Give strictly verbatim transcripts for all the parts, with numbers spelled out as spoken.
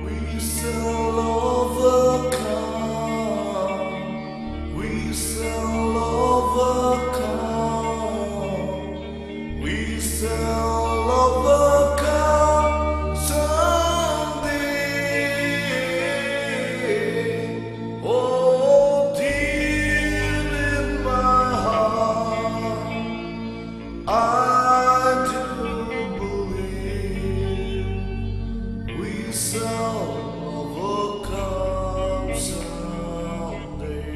We shall overcome. We shall overcome. We shall overcome someday. Oh, deep in my heart, I do believe we shall overcome someday.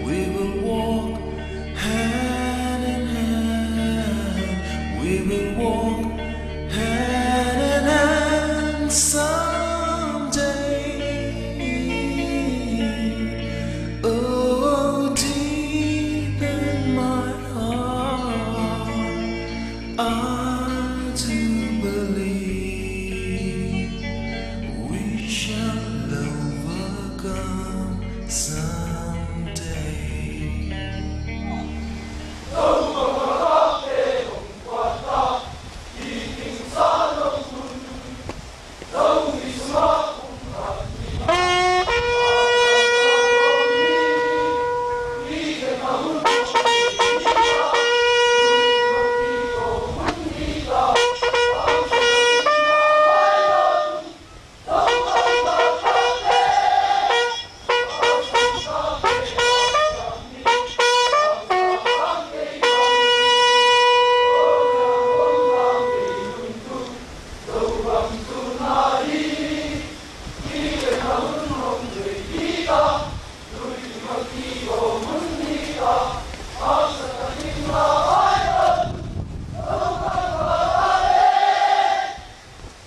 We will walk hand in hand. We will walk hand in hand someday. Oh, deep in my heart, I do believe we shall overcome someday.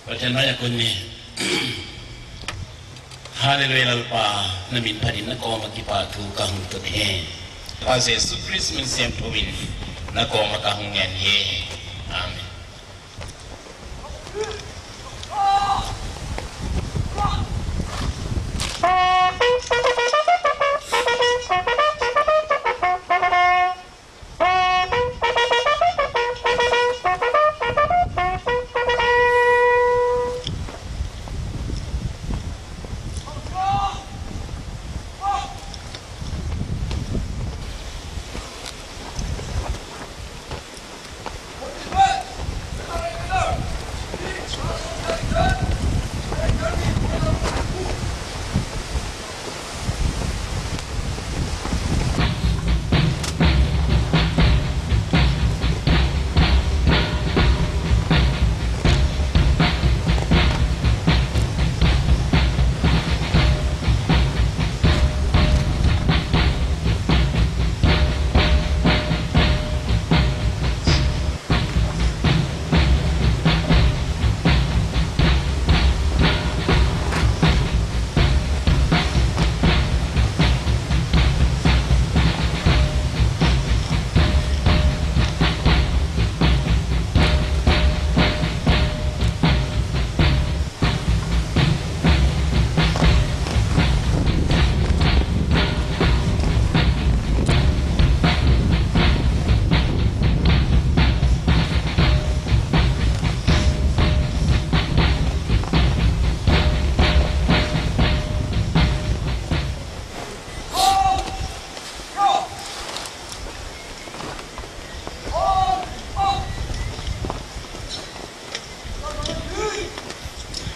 Pathian mai a kun ni. Hallelujah, Lalpa, na min phatin na kawma kipahthu ka hong tun hi. Pa Jesu Khrist min siangtho in na kawma ka hong ngen hi. Amen.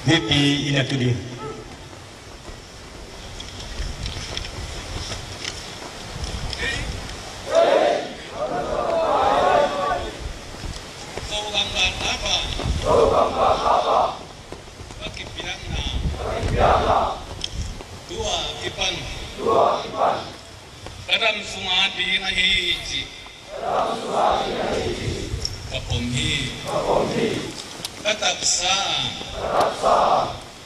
Hiti in a tu ding. Zogam galkap ah, Zogam galkap ah, ka kipiakna, ka kipiakna, tu-a kipan, tu-a kipan, ka dam sung a ding ahi cih, ka dam sung a ding ahi cih, ka pom hi, ka pom hi. Ka taksa, ka taksa,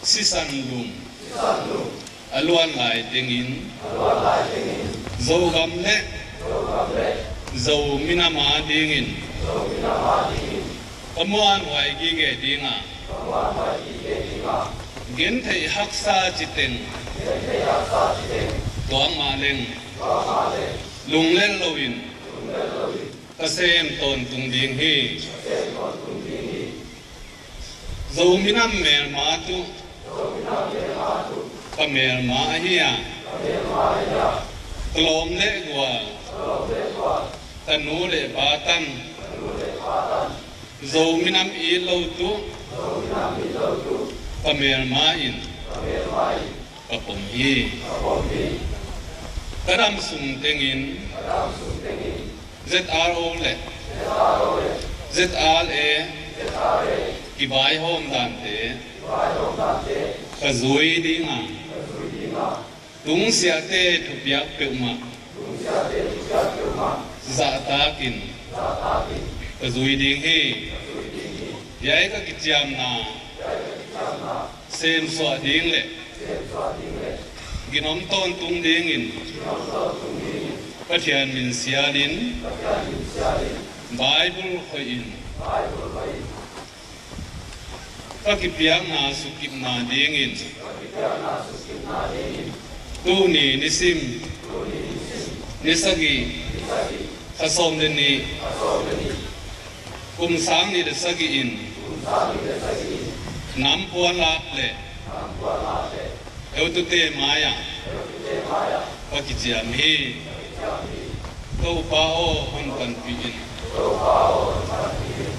sisan lum, sisan lum, a luan lai tengin, a luan lai tengin, Zogam le, Zogam le, Zo minam a dingin, Zo minam a dingin, ka muanhuai gige ding a, ka muanhuai gige ding a, gentheih haksa citeng, gentheih haksa citeng, tuak mah leng, tuak mah leng, lunglel loin, lunglel loin, ka sem tawntung ding hi, ka sem tawntung ding hi. Zo minam melma tu, Zo minam melma tu, ka melma ahi a, ka melma ahi a, ka lawm le gual, ka lawm le gual, ka nu le pa tan, ka nu le pa tan, Zo minam it lo tu, Zo minam it lo tu, ka melma in, ka melma in, ka pom hi, ka pom hi. Ka dam sung tengin, ka dam sung tengin, Z R O le, Z R O le, Z R A, Z R A, kivaihawm dante, kivaihawm dante, ka zui ding a, ka zui ding a, tungsiahte thupiak peuhmah, tungsiahte thupiak peuhmah, zahtakin, zahtakin, ka zui ding hi, ka zui ding hi. Hiai ka kiciamna, hiai ka kiciamna, semsuah ding le, semsuah ding le, ginom tawntung dingin, ginom tawntung dingin, Pathian min sialin, Pathian min sialin, Bible hoihin, Bible hoihin, ka kipiakna sukkhipna dingin, ka kipiakna sukkhipna dingin, tuni nisim, tuni nisim, ni sagih, ni sagih, kha sawm le nih, kha sawm le nih, kum sang nih le sagih in, kum sang nih le sagih in, nam puanlak le, nam puanlak le, heutute mai-ah, heutute mai-ah, ka kiciam hi, ka kiciam hi. Topa aw, hon panpih in, Topa aw, hon panpih in.